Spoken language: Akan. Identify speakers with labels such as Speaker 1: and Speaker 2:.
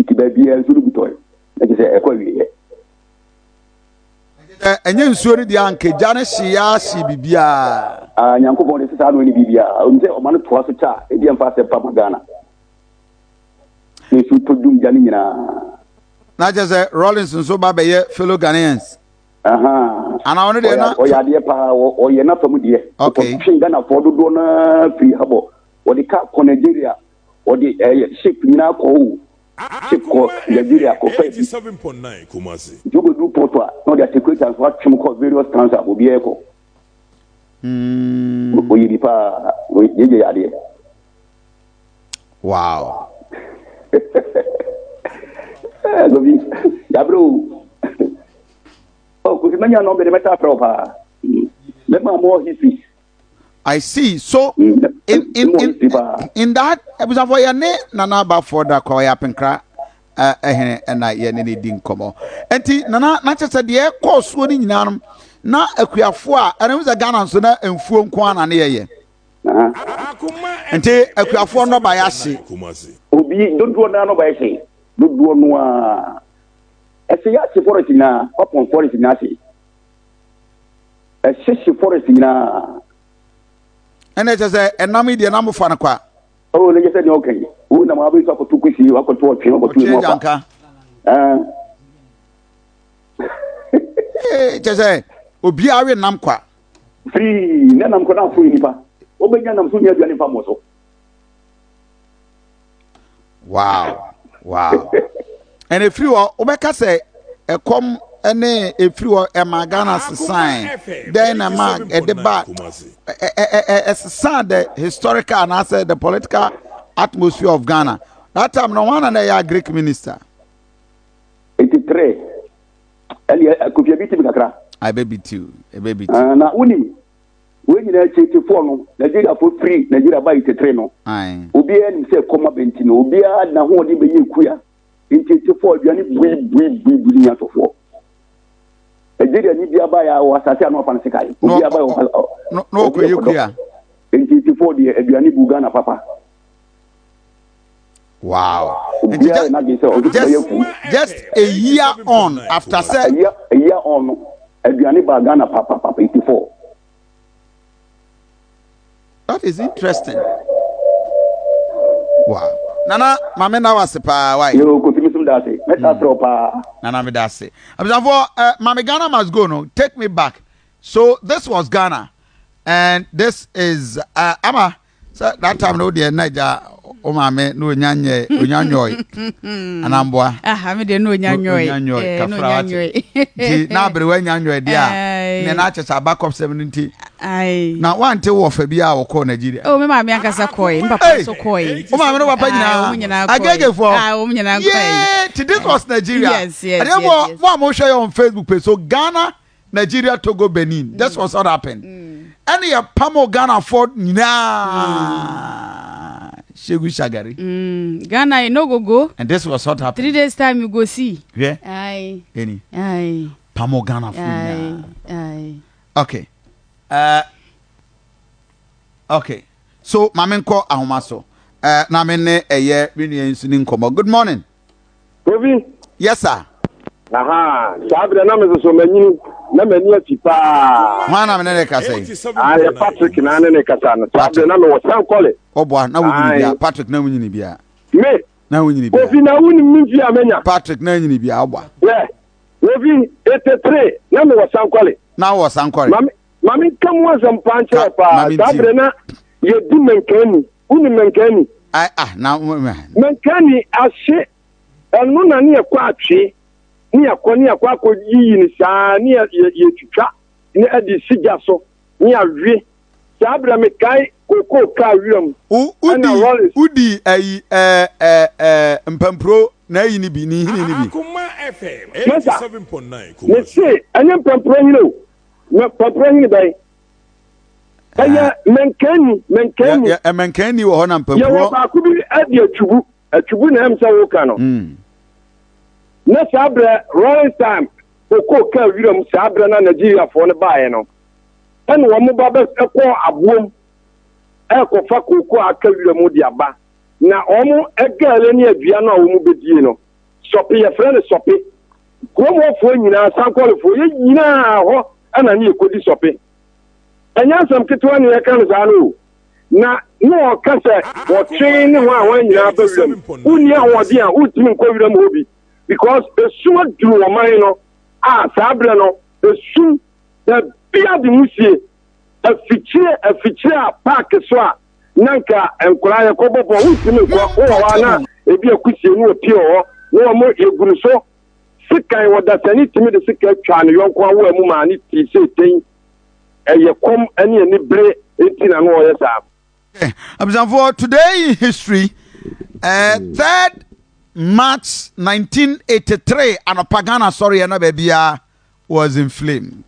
Speaker 1: Nti baabiara nsuo no gu tɔe, na kyerɛ sɛ ɛkɔ awieeɛ.
Speaker 2: Sɛ ɛnyɛ nsuo no deɛ anka gya no hye ya hye biribiara.
Speaker 1: Ah, Nyankopɔn de sɛ saa na ɔne biribiara. Ɔnim sɛ ɔma no toa so kyɛ a, ebi ɛmfa asɛm pa ma Ghana. Nsuo tɔ dum gya no nyinaa.
Speaker 2: Na kyerɛ sɛ Rawlings nso ba bɛyɛ fellow Ghanaians. Ana ɔno deɛ na.
Speaker 1: Ɔyɛ adeɛ paa, ɔyɛ n'afa mu deɛ.
Speaker 2: Okay.
Speaker 1: Ɔtwe Ghanafoɔ dodoɔ no ara firi habɔ. Ɔde kaa kɔ Nigeria. Ɔde ɛyɛ ship nyinaa kɔ o. Ship kɔ Nigeria kɔ fa bi. Nti wobɛduru port a na ɔde articulator nso atwem kɔ various towns a obiara kɔ. Ɔyɛ bi paa. Gyegye yɛ adeɛ.
Speaker 2: Wow.
Speaker 1: Gobi, yabrɛ o. Oh, Kofi manya nɔmba de mɛta afrɛ wo paa. Mɛma more histories.
Speaker 2: I see. So in that abusuafo yɛ ne nana abafoɔ da kɔ ɔyɛ apenkra ɛhene ɛna yɛ ne ne di nkɔmɔ. Nti nana na kyerɛ sɛ deɛ ɛkɔɔ soɔ no nyinaa no na akuafoɔ a ɛna sɛ Ghana nso na mfuo nko ara na ne yɛyɛ. Nti akuafoɔ nnɔbaeɛ ahye.
Speaker 1: Obi dodoɔ naa nnɔbaeɛ hye dodoɔ no ara ɛsɛ yɛ ahye forest nyinaa wapɔn forest nyinaa ahye. Ɛhyehye forest nyinaa.
Speaker 2: Ɛna ɛkyɛ sɛ ɛnam yi deɛ na mofa no kwa.
Speaker 1: Oh, ne sɛ deɛ ɔka yi. Wo nam abɛyi so akɔto kusie, wakɔto ɔtwe, wakɔto emu afa.
Speaker 2: Ɛɛ. Kyɛ sɛ obiara we nam kwa.
Speaker 1: Firii, ne nam kɔ na afo nipa. Wobɛnya nam so nya aduane mfa mmɔ so.
Speaker 2: Wow. Ɛna efiri hɔ wobɛka sɛ ɛkɔm ne efiri hɔ ɛma Ghana sesan dɛn na ɛma ɛde ba ɛsesan the historical anaasɛ the political atmosphere of Ghana. That time no wɔn na na ɛyɛ agric minister.
Speaker 1: 83 ɛne Kofi abi ti mi kakra.
Speaker 2: Ɛbɛ bi ti ɛbɛ bi ti.
Speaker 1: Na wunim Wei nyinaa akyi, Tefoɔ no, Nigeriafoɔ firi Nigeria baa Itetere no, obiara nim sɛ ɛkɔm aba nti no, obiara de n'ahoɔden bɛyɛ kua. Nti Tefoɔ aduane bui bui bui bui ne atɔfoɔ. Nigeria ni biara baeɛ a wɔ asase a na wafa no sekan. Obiara baeɛ wɔ
Speaker 2: na ɔkɔyɛ kua.
Speaker 1: Nti Tefoɔ deɛ aduane bu Ghana papa.
Speaker 2: Wow.
Speaker 1: Obiara yɛ n'adwene sɛ ɔno bɛyɛ fu.
Speaker 2: Just a year on after sɛ.
Speaker 1: A year on no, aduane baa Ghana papapapa 84.
Speaker 2: That is interesting. Wow. Nana, maame na wase paa why?
Speaker 1: Yo, Kofi mi sum da ase. Mɛta frɛ wo paa.
Speaker 2: Nana me da ase. Abusuafo, maame Ghana must go no. Take me back. So this was Ghana and this is Ama sɛ that time no deɛ na agya wo maame na onya nyɛ onya nyɔe anamboa
Speaker 3: aha me deɛ na onya nyɔe
Speaker 2: onya nyɔe eh, kafra wate nti na aberewa nya nyɔe deɛ a ne na akyɛ sɛ abakɔp sɛm no nti na wante wɔ fa bi a wɔkɔɔ Nigeria.
Speaker 3: Oh, me maame ankasa kɔe, me papa nso kɔe.
Speaker 2: Wo maame no papa nyinaa agegefoɔ.
Speaker 3: Wɔn nyinaa kɔe.
Speaker 2: Yee, ti this was Nigeria.
Speaker 3: Yes.
Speaker 2: Ɛdeɛ mo mo a mo hwɛ yɛ on Facebook page so Ghana Nigeria, Togo, Benin. This was what happened. Ɛne yɛ pamo Ghana for nyinaa. Shegu Shagari.
Speaker 3: Ghana you no go go.
Speaker 2: And this was what happened.
Speaker 3: 3 days time you go see.
Speaker 2: Hwɛ.
Speaker 3: Aye.
Speaker 2: Any.
Speaker 3: Aye.
Speaker 2: Pamo Ghana for nyinaa.
Speaker 3: Aye.
Speaker 2: Okay. Okay. So maame nkɔ ahoma so. Na me ne ɛyɛ me nua nso ni nkɔmɔ. Good morning.
Speaker 4: Kofi.
Speaker 2: Yes sir.
Speaker 4: Aha, saa berɛ na me soso m'anyini na m'ani afi paa.
Speaker 2: Hwan na me ne ne kasa yi?
Speaker 4: Ayɛ Patrick na ne ne kasa no. Saa berɛ na mewɔ Sankɔle.
Speaker 2: Ɔboa na wonyini bia. Patrick na wonyini bia.
Speaker 4: Me.
Speaker 2: Na wonyini bia.
Speaker 4: Kofi na wonim me mfie a manya.
Speaker 2: Patrick na nyini bia ɔboa.
Speaker 4: Yeah. Kofi 83 na mewɔ Sankɔle.
Speaker 2: Na wɔ Sankɔle.
Speaker 4: Mame mame nka mu asɛm paa nkyerɛ paa. Saa berɛ na yɛdi mankani. Wonim mankani?
Speaker 2: Ah, na
Speaker 4: mankani ahye ɛno na ne yɛkɔ atwe ne yɛkɔ ne yɛkɔ akɔ yiyi ne saa ne yɛtwitwa ne ɛde si gya so ne yɛawe saa berɛ mekae kokoo kaa wiram ɛna Rawlings
Speaker 2: wodi ayi ɛɛ ɛɛ mpampuro na ayi ne bi ne nhini ne bi
Speaker 4: masa mese ɛnyɛ mpampuro hene o mpampuro hene bɛn ɛyɛ mɛnkani mɛnkani
Speaker 2: mɛnkani wɔ hɔ na mpampuro
Speaker 4: yɛwɔ baako bi ɛde atwubu Atubu na ɛm sɛ woka no. Na saa berɛ Rawlings time kokoo kaa wiram saa berɛ na Nigeriafoɔ no baeɛ no ɛna wɔn ba bɛ kɔɔ aboom ɛrekɔfa kokoo a aka wiram de aba na wɔn ɛgɛɛle ne adua no a wɔn bɛdie no. Sɔpe, yɛfrɛ no sɔpe. Kurom hɔfoɔ nyinaa, Sankɔlefoɔ, yɛn nyinaa hɔ na ne yɛkɔdi sɔpe. Ɛnyɛ asɛm ketewa ne yɛka no saa no o. Na ne ɔka sɛ wɔtwe ne hwan hwan nyinaa ba wiram. Wonni ahoɔden a wontumi nkɔ wiram hɔ bi because esum aduru ɔman no a saa berɛ no esum baabi de nwusie afikyire afikyire a park so a na nka nkwadaa yɛkɔbɔ bɔɔl wontumi nkɔ wowɔ hɔ a na ebi akusie ne wɔpie wɔ hɔ na wɔn yɛgu no so sekan wɔ dasani tumi de sekan twaa ne yɔnko awoa mu maa ne tii sɛ ten ɛyɛ kɔm ne anibere nti na no ɔyɛ saa.
Speaker 2: Abusuafoɔ, today in history, 3rd March 1983 anɔpa Ghana sɔreɛ na baabiara was in flame.